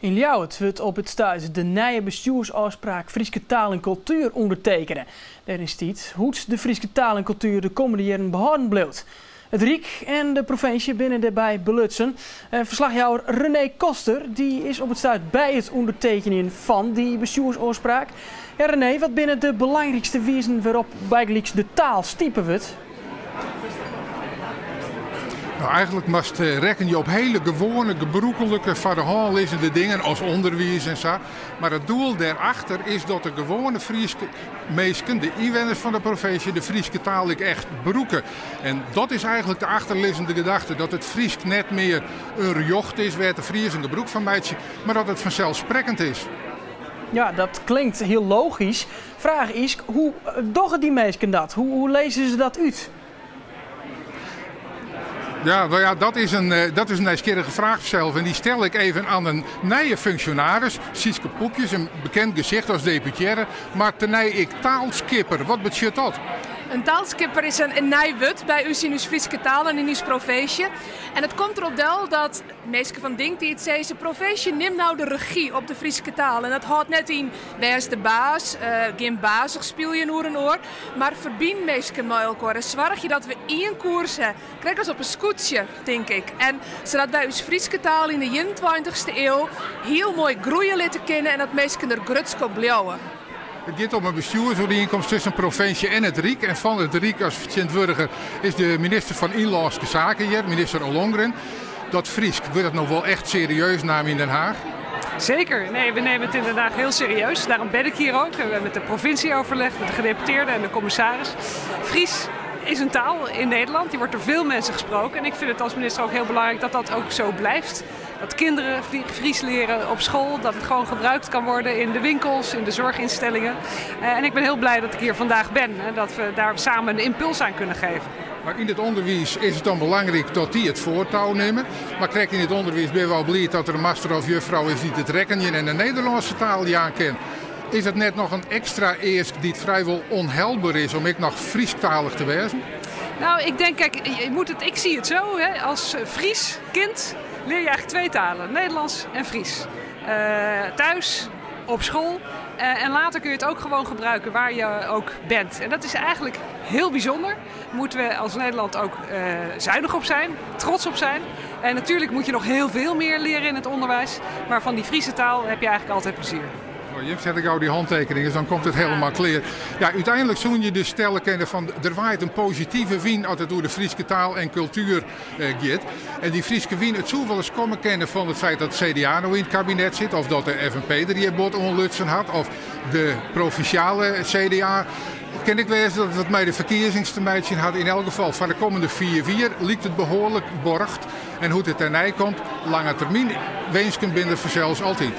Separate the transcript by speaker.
Speaker 1: Yn Ljouwert wurdt op it stuit de nije bestjoersôfspraak Fryske taal en kultuer ûndertekene. Dêryn stiet hoe't de Fryske taal en kultuer de kommende jierren behâlden bliuwt. It Ryk en de provinsje binne dêrby belutsen. Ferslachjouwer René Koster dy is op it stuit by it ûndertekenjen fan dy bestjoersôfspraak. Ja, René, wat binne de belangrykste wizen wêrop't bygelyks de taal stipe wurdt?
Speaker 2: Nou, eigenlik moatst rekkenje op hiele gewoane, gebrûklike, foar de hân lizzende dingen as ûnderwiis en sa. Mar it doel dêrachter is dat de gewoane Fryske minsken, de ynwenners fan de provinsje, de Fryske taal ek echt brûke. En dat is eigenlik de achterlizzende gedachte, dat it Frysk net mear in rjocht is wêr't de Friezen gebrûk fan meitsje, mar dat it fanselssprekkend is.
Speaker 1: Ja, dat klinkt hiel logysk. Fraach is, hoe dogge dy minsken dat? Hoe lizze se dat út?
Speaker 2: Ja, no ja, dat is in nijsgjirrige fraach sels. En dy stel ik even oan in nije funksjonaris, Sietske Poepjes, in bekend gesicht as deputearre, mar tenei ek taalskipper. Wat betsjut dat?
Speaker 3: In taalskipper is in nij wurd by ús yn ús Fryske taal en yn ús provinsje. En it komt derop del dat minsken fan DINGtiid sizze, provinsje nim no de regy op de Fryske taal. En dat hâldt net yn wês de baas, gjin bazich spyljen oer in oar, mar ferbyn minsken mei elkoar en soargje dat we ien koers ha. Krekt as op in skûtsje, tink ik. En sadat wy ús Fryske taal yn de ienentweintichste iuw hiel moai groeie litte kinne en dat minsken der grutsk op bliuwe.
Speaker 2: It giet om in bestjoersoerienkomst tusken provinsje en it Ryk. En fan it Ryk as fertsjintwurdiger is de minister fan Ynlânske Saken hjir, minister Ollongren. Dat Frysk, wurdt dat no wol echt serieus naam yn Den Haag?
Speaker 4: Zeker. Nee, we nemen het in Den Haag heel serieus. Daarom ben ik hier ook. We hebben met de provincie overlegd, met de gedeputeerde en de commissaris. Fries is een taal in Nederland, die wordt door veel mensen gesproken. En ik vind het als minister ook heel belangrijk dat dat ook zo blijft. Dat kinderen Fries leren op school, dat het gewoon gebruikt kan worden in de winkels, in de zorginstellingen. En ik ben heel blij dat ik hier vandaag ben en dat we daar samen een impuls aan kunnen geven.
Speaker 2: Mar yn it ûnderwiis is it dan belangryk dat dy it foartou nimme. Mar krekt yn it ûnderwiis binne we al bliid dat der in master of juffrou is dy't it rekkenjen en de Nederlânske taal jaan kin. Is it net noch in ekstra eask dy't frijwol ûnhelber is om ek noch Frysktalich te wêzen?
Speaker 4: Nou, ik denk, kijk, je moet het, ik zie het zo, hè, als Fries kind leer je eigenlijk twee talen, Nederlands en Fries. Thuis, op school en later kun je het ook gewoon gebruiken waar je ook bent. En dat is eigenlijk heel bijzonder. Moeten we als Nederland ook zuinig op zijn, trots op zijn. En natuurlijk moet je nog heel veel meer leren in het onderwijs. Maar van die Friese taal heb je eigenlijk altijd plezier.
Speaker 2: Nou, Jim, zet ik jou die handtekening, dus dan komt het helemaal klear. Ja, úteinlik soene je dus stelle kinne fan der waait in positive wyn as it oer de Fryske taal en kultuer giet. En dy Fryske wyn, it soe wolris komme kinne fan it feit dat it CDA no yn it kabinet sit, of dat de FNP der hjir bot oan lutsen hat, of de provinsjale CDA. It kin ek wêze dat it wat mei de ferkiezings te meitsjen hat. Yn elk gefal foar de kommende 5 jier liket it behoarlik borgd. En hoe't it dêrnei komt, lange termyn winsken binne der fansels altyd.